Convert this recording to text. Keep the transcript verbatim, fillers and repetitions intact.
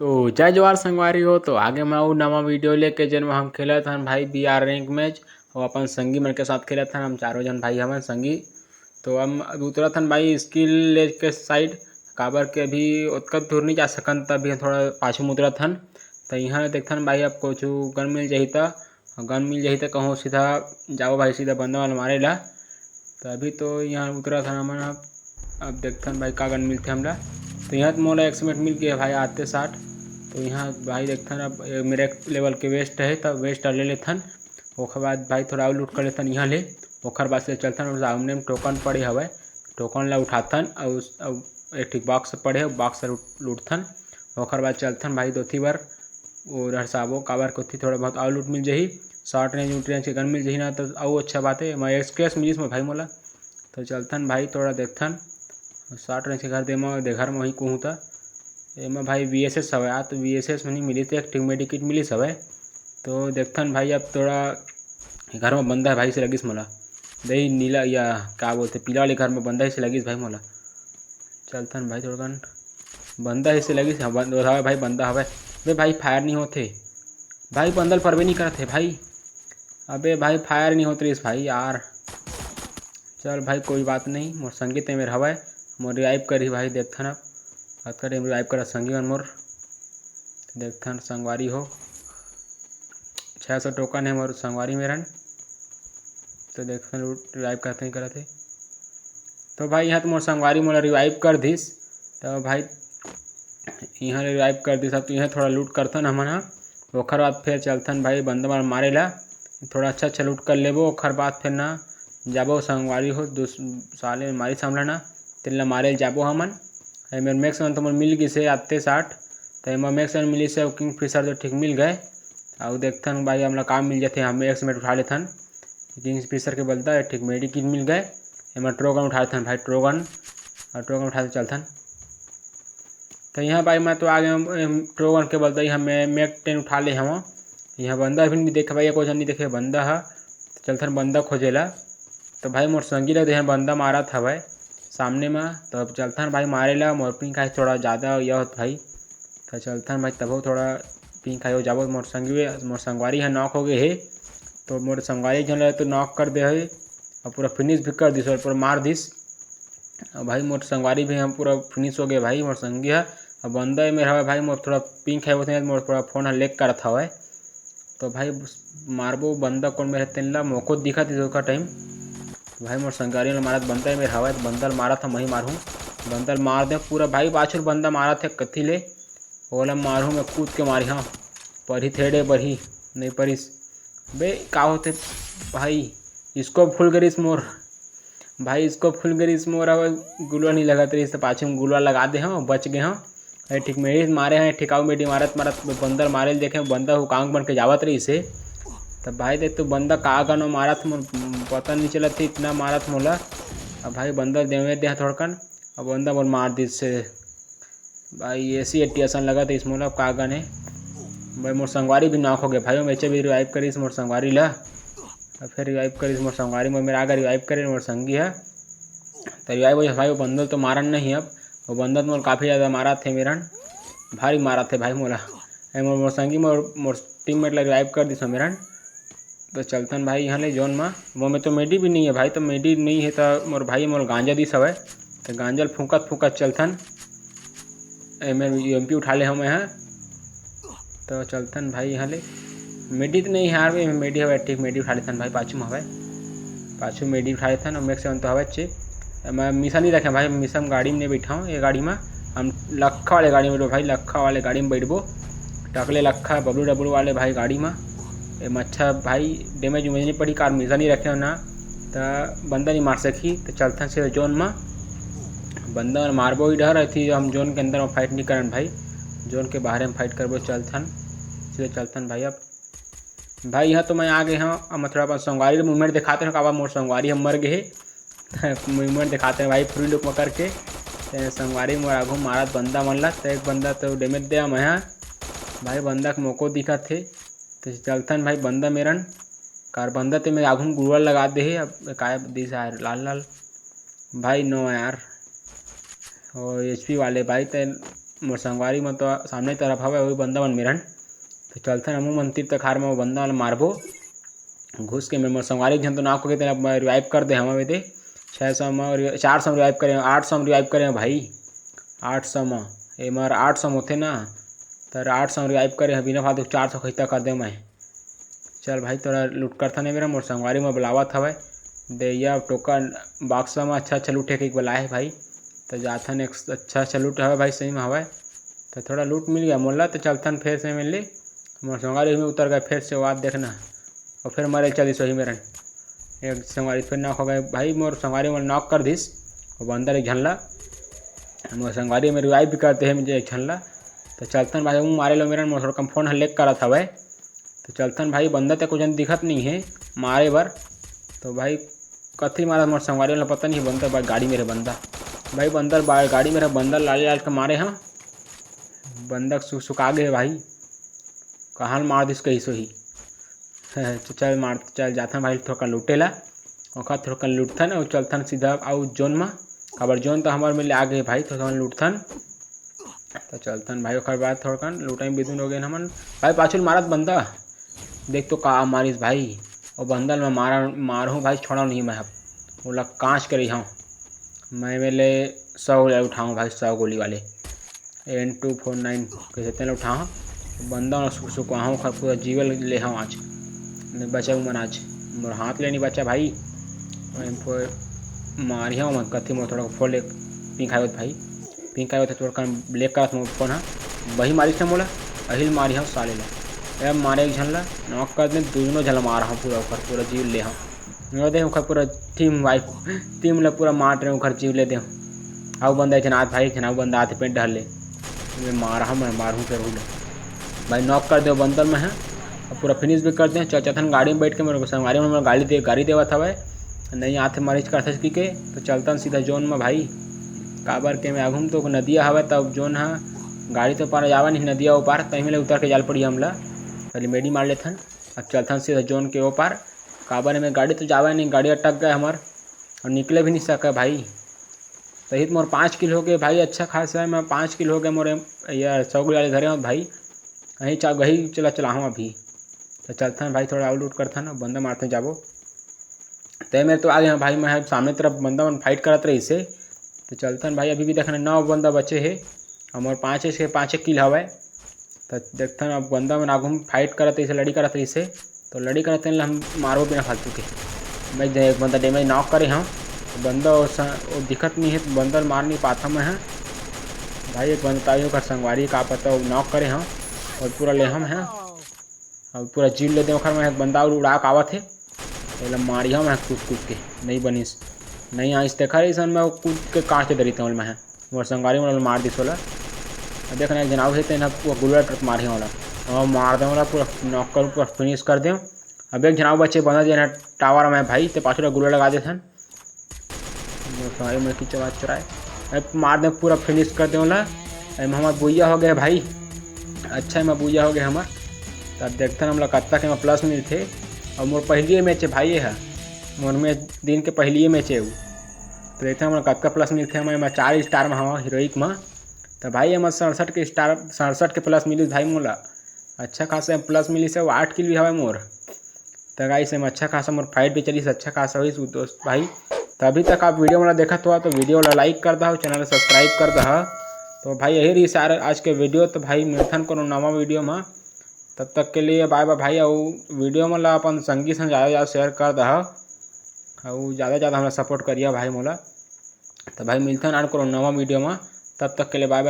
तो जय जोहार संगवारी हो, तो आगे मैं अउ नवा वीडियो लेके, जेन में हम खेलत हन भाई बी आर रैंक मैच, अउ अपन संगी मन के साथ खेलत हन। हम चारों जन भाई हवन संगी। तो हम अब उतरत हन भाई स्किल लेके साइड, काबर के अभी ओतका दूर नहीं जा सकन, त अभी हम थोड़ा पाछू में उतरत हन। तो यहाँ देखथन भाई, अब कुछ गन मिल जाही त, गन मिल जाही त कहूँ सीधा जाओ भाई, सीधा बंदा वाला मारे ला। तो अभी तो यहाँ उतरत हन हमन। अब अब देखथन भाई का गन मिलथे हमला। तो यहाँ तो मोला एक्समेट मिल गया भाई, आते साठ। तो यहाँ भाई देखथन, अब ए, मेरे एक लेवल के वेस्ट है, तब वेस्ट ले लेथन। ओकर बाद भाई थोड़ा और लूट कर लेथन यहाँ ले। ओकर बाद से चलथन और सामने में टोकन पड़े हवय, टोकन ला उठाथन। और उस- और एक ठिक बॉक्स पड़े है, बॉक्स लूट लूटथन। ओकर बाद चलथन भाई दोथी बर, और हरसाबो काबर कोथी थोड़ा बहुत और लूट मिल जाही। शॉर्ट रेंज, लूट रेंज के गन मिल जाही ना, तो अउ अच्छा बात है। मैं एक्सप्रेस मिलिस में भाई मोला, तो चलथन भाई थोड़ा देखथन। शॉर्ट रेंज के घर दे म, दे घर म ही कहूँ त एमा भाई वी एस एस हवय, आ तो वी एस एस में नहीं मिली, तो एक ठिक मेडिकिट मिलिस हवय। तो देखथन भाई, अब थोड़ा घर में बंदा है भाई से लगिस मोला, दही नीला या का बोलते, पीला वाले घर में बंदा ही से लगिस भाई मोला। चलथन भाई थोड़कन, बंदा ही से लगिस, हाँ, बंद हवय भाई, बंदा हवय। बे भाई, फायर नहीं होते भाई, बंदल परबे नहीं करत है भाई। अबे भाई, फायर नहीं होत रहिस भाई यार। चल भाई, कोई बात नहीं, मोर संगी ते मेर हवय, मोर रिवाइव करही भाई, देखथन अब। अतका टाइम रिवाइव करा संगी मन मोर। देखथन संगवारी हो, छः सौ टोकन है मोर संगवारी मेरन। तो देखथन रिवाइव करते ही करत है। तो भाई, यहाँ तो मोर संगवारी मोला रिवाइव कर दिस। तो भाई, यहाँ रिवाइव कर दिस। अब तो यहाँ थोड़ा लूट करथन हमन ह। ओखर बाद फिर चलथन भाई बंदा मन मारे ला। थोड़ा अच्छा अच्छा लूट कर लेबो, ओखर बाद फिर ना जाबो संगवारी हो, दूस-, साले मारी सामला ना, तेन ला मारे ल जाबो हमन। एमेर मैक्स मन तो मोर मिल गिस हे आते साठ, तो एमा मैक्स मन मिलिस हे, किंग फिशर तो ठीक मिल गए। अउ देखथन भाई, हमला काम मिल जाथे, हम एक्स मेट उठा लेथन। किंग फिशर के बलता है, ठीक मेडिकिट मिल गए। एमा ट्रोगन उठा लेथन भाई, ट्रोगन, और ट्रोगन उठा के चलथन। तो यहाँ भाई, मैं तो आ गया हूँ, एम, ट्रोगन के बलता ही हम, मैं मैक टेन उठा ले हवं। यहाँ बंदा भी नहीं देखे भाई, कोई नहीं देखे बंदा ह। तो चलथन बंदा खोजे ला। तो भाई, मोर संगी ल देहन बंदा मारत हवय सामने म। तो अब चलथन भाई मारे ला, मोर पिंग खाए थोड़ा ज़्यादा यह होत भाई। तो चलथन भाई, तभो थोड़ा पिंग खाए हो जाबो। मोर संगी, मोर संगवारी ह नॉक हो गए हे। तो मोर संगवारी झन ल तो नॉक कर दे हे, और पूरा फिनिश भी कर दिस, और पूरा मार दिस। अब भाई, मोर संगवारी भी हम पूरा फिनिश हो गए भाई, मोर संगी ह। अब बंदा ए मेर हवय भाई, मोर थोड़ा पिंग खाए होते, मोर थोड़ा फोन ह लेग करत हवय। तो भाई, मारबो बंदा कोन मेर हे तेन ला, मोको दिखत हे ओकर टाइम। तो भाई, मोर संगवारी ल मारत बंदा ए मेर हवय, तो बंदा ल मारत ह, मही मारहूँ। बंदा ल मार दे पूरा भाई, पाछू बंदा मारत हे कथी ले, ओला मारहूँ मैं, कूद के मारी, हाँ। परही थेड़े परही, नहीं परिस। बे, का होते भाई, इसको फूल गरिस मोर। भाई, इसको फूल गरिस मोर, अब गुलवा नहीं लगत रहिस, तो पाछू में गुलवा लगा दे हूँ, बच गए हूँ। अरे, ठीक मेडी मारे हैं, ठिकाऊ मेडी मारत मारत बंदर मारे ल देखे, बंदर हुकांग बन के जावत रहिस हे। तब भाई, देख तो बंदा का गनो मारत मोर, पता नहीं चलत हे, इतना मारत मोला। अब भाई, बंदर देवे दे थोड़कन, अब बंदा मोर मार दिस हे। भाई, ऐसी एट्टी असन लगत हे, इसमें मतलब का गने। भाई, मोर संगवारी भी नॉक हो गए भाई, मेचे भी रिवाइव करिस मोर संगवारी ला। और फिर रिवाइव करिस मोर संगवारी, मोर मेरा आगे रिवाइव करे मोर संगी है। तो रिवाइव हो भाई, वो बंदर तो मारन नहीं अब, वो बंदर मोर काफ़ी ज़्यादा मारा थे मेरन, भारी मारा थे भाई मोला। ए, मोर, मोर संगी मोर, मोर टीममेट ला रिवाइव कर दिस मेरन। तो चलथन भाई यहाँ ले जोन मा, वो में तो मेडी भी नहीं है भाई, तो मेडी नहीं है तो मोर भाई मोर गांजा दिस हवय, तो गांजा ल फूंकत फूंकत चलथन। ए, मैं यूएमपी उठा ले हूँ मैं यहाँ, तो चलथन भाई यहाँ ले। मेडी तो नहीं है यार, मेडी हवय, ठीक मेडी उठा लेथन भाई, पाछू में हवय, पाछू मेडी उठा लेथन। और मैक्स सेवन तो हवय अच्छे, मैं मिसा नहीं रखे भाई, मिसा हम गाड़ी में नहीं बैठा हूँ, ये गाड़ी में हम लखा वाले गाड़ी में बैठबो भाई, लखा वाले गाड़ी में बैठबो, टकले लखा बबलू डबलू वाले भाई गाड़ी में। ए मच्छा भाई, डैमेज उमेज नहीं पड़ी, कार मिसा नहीं रखे हो ना, त बंदा नहीं मार सकी। तो चलथन से जोन में, बंदा मारबो ही डर रहती, हम जोन के अंदर में फाइट नहीं करन भाई, जोन के बाहर में फाइट करबो। चलथन, सीधे चलथन भाई। अब भाई, यहाँ तो मैं आ गए हूँ, अब मैं थोड़ा अपन संगवारी मूवमेंट दिखाते हैं, काबर मोर संगवारी हम मर गए हे। मूवमेंट दिखाते हैं भाई, फ्री लुक में करके। ते संगवारी मोर आगू मारत बंदा मन ला, तो एक बंदा तो डैमेज दे मैं, हाँ भाई, बंदा के मोको दिखत हे। तो चलथन भाई, बंदा मेरन कार बंदा ते मेरे आगू में गुरुवार लगा दे हे। अब काय दिस यार, लाल लाल भाई, नो यार, और एचपी वाले भाई, ते मोर संगवारी मन तो सामने तरफ हवय, वही बंदा मन मेरन। तो चलथन हमू मन तीर तखार में वो बंदा मन मारबो। घुस के मैं मोर संगवारी झन तो नाक होगे, तेला मैं रिवाइव कर दे हवा दे। छः सौ में, चार सौ में रिवाइव करे, आठ सौ में रिवाइव करे भाई। आठ सौ में, एमर आठ सौ में होथे ना, तर आठ सौ में रिवाइव करे, बिना फालतू चार सौ खैता कर दे मैं। चल भाई, तोरा लूट करथन ए मेरा, मोर संगवारी में बुलावत हवय। देइया टोकन बक्सा में अच्छा अच्छा लूट हे कहिके बुलाए हे भाई। तो जाथन, एक अच्छा अच्छा लूट हवय भाई, सही में हवय। तो थोड़ा लूट मिल गया मोला, तो चलथन फेर से मिल ली। मोर संगवारी में उतर गए, फेर से वाद देखना। और फिर मरे चलिस वही मेरन। एक संगवारी फिर नॉक हो गए भाई, मोर संगवारी मोर नॉक कर दिस। वो बंदर एक झन ला, मोर संगवारी में रिवाइव भी करते हैं मुझे एक झन ला। तो चलथन भाई, वो मारे लो मेरन, मोर थोड़ा कम फोन ह लेक करत हवय। तो चलथन भाई, बंदा तो कुछ दिखत नहीं है मारे बर। तो भाई कथी मारा मोर संगवारी वाला पता नहीं, बंदर बा-, गाड़ी में रहे बंदा। भाई बंदर बा-, गाड़ी में रहे बंदर, लाले लाल के मारे हाँ। बंदा सु-, सुखा गए भाई, कहाँ मार दिस कही सोही। तो चल मार, चल जाथन भाई थोड़ा लूटे ला। ओखर थोड़ा लूटथन और चलथन सीधा आउ जोन में। काबर जोन तो हमारे में ले आ गए भाई, थोड़ा लूटथन। तो चलथन भाई, ओकर बाद थोड़कन लूटई में बिधुन हो गए हमन। भाई पाछू ले मारत बंदा, देख तो का मारिस भाई। वो बंदा ल मैं मारा, मारहूँ भाई, छोड़ा नहीं मैं अब। ओला कांच के रही हूँ मैं, मेले सौ गोली उठाऊँ भाई, सौ गोली वाले। एन टू फोर नाइन कैसे तेल उठाऊँ, बंदा ल सुख सुखवाहूँ, ओकर पूरा जीवल ले हूँ आज। नहीं बचा मन आज, मोर हाथ ले नहीं बचा भाई। एम फोर मारिया मैं, कथी मोर थोड़ा फोर ले पिंक आयो भाई। पिंक आयो तो तोर कान ब्लैक करत मोर फोन हा। वही मारिस ना मोला, अहिल मारी हव साले ला। ए मारे एक झन ला, नॉक कर दे, दूनों झन ला मार हव पूरा, ओकर पूरा जीव ले हव। नॉक दे ओकर पूरा टीम वाइफ, टीम ला पूरा मार रहे ओकर जीव ले दे। आउ बंदा एक झन आत भाई, एक झन आउ बंदा आते पेट डहर ले। मैं मार हव, मैं मारहूँ जरूर ले। भाई नॉक कर दे बंदर में है, अब पूरा फिनिश भी कर दे। चल चथन गाड़ी में बैठ के, मेरे को संगवारी में गाड़ी दे, गाड़ी देवत हवय। नहीं आथे मरीज करथे कि के, तो चलतन सीधा जोन में भाई। काबर के मैं आघू म तो नदिया हवय, तब जोन ह गाड़ी तो पार जावा नहीं नदिया ओ पार, तहीं ले उतर के जाल पड़ी हमला। पहले मेडी मार लेथन, अब चलथन सीधा जोन के ओ पार। काबर में गाड़ी तो जावा नहीं, गाड़ी अटक गए हमर और निकले भी नहीं सके भाई। तही तो मोर पाँच किल हो गए भाई, अच्छा खासा है, मैं पाँच किल हो गए मोर यार, सौ गोली वाले धरे हो भाई। अहीं चा-, गही चला चलाहूँ अभी। तो चलथन भाई, थोड़ा आउट लूट करथन, बंदा मारते जाबो। ते मेरे तो आ गए हैं भाई, मैं सामने तरफ बंदा मन फाइट करत रही से। तो चलथन भाई, अभी भी देखना नौ बंदा बचे हे, हमर पाँचे से पाँचे किल हवय। तो देखथन अब बंदा मन आगू में फाइट करत रही से, लड़ी करत रही से। तो लड़ी करत रही, हम मारबो बिना फालतू के। मैं जे एक बंदा डैमेज नॉक करे हूँ, तो बंदा वो स-, वो दिखत नहीं है, तो बंदा मार नहीं पाता मैं है। भाई एक बंदा ताई ओकर संगवारी का पता, वो नॉक करे हूँ और पूरा लेहम है। अब पूरा जीव ले दे ओखर, मैं एक बंदा और उड़ा के आवत हे। एला मारिया मैं कूद कूद के, नहीं बनिस। नहीं आइस, देखा रही सन, मैं कूद के कांच दे रही थी मैं। मोर संगवारी मन मार दिस ओला। अब देखना एक जन आउ हे, तेन ह पूरा गुल्ला ट्रक मारही ओला। अब मार दे ओला, पूरा नॉक कर, पूरा फिनिश कर दे। अब एक जन आउ बचे बंदा, जेन ह टावर में भाई, ते पाछू ला गुल्ला लगा देथन। मोर संगवारी मन की चला चुराए। अब मार दे, पूरा फिनिश कर दे ओला। अब हमर बुइया हो गए भाई। अच्छा, एमा बुइया हो गए हमर। तब देखथन हमला कत्ता के एमा प्लस मिलथे। और मोर पहली मैच है भाई, ये है मोर मैच, दिन के पहली मैच है वो। तो देखथन हमला कतका प्लस मिलथे। मैं, मैं चार स्टार में हवा हीरोइक में। तो भाई एमा सड़सठ के स्टार, सड़सठ के प्लस मिलिस भाई मोला। अच्छा खासा प्लस मिलिस है, वो आठ किल भी हवा मोर। तो गाइस एमा अच्छा खासा मोर फाइट भी चलिस, अच्छा खासा होइस वो दोस्त भाई। तो अभी तक आप वीडियो मोला देखत हो तो वीडियो ला लाइक कर दहो, चैनल सब्सक्राइब कर दहो। तो भाई यही रही सारा आज के वीडियो। तो भाई मिलथन कोनो नवा वीडियो में, तब तक के लिए बाय बाय भाई। और वीडियो मोला अपन संगी संग ज़्यादा ज़्यादा शेयर कर दहो, और ज़्यादा ज़्यादा हमरा सपोर्ट करिए भाई मोला। तो भाई मिलथन आन कोनो नवा वीडियो में, तब तक के लिए बाय बाय।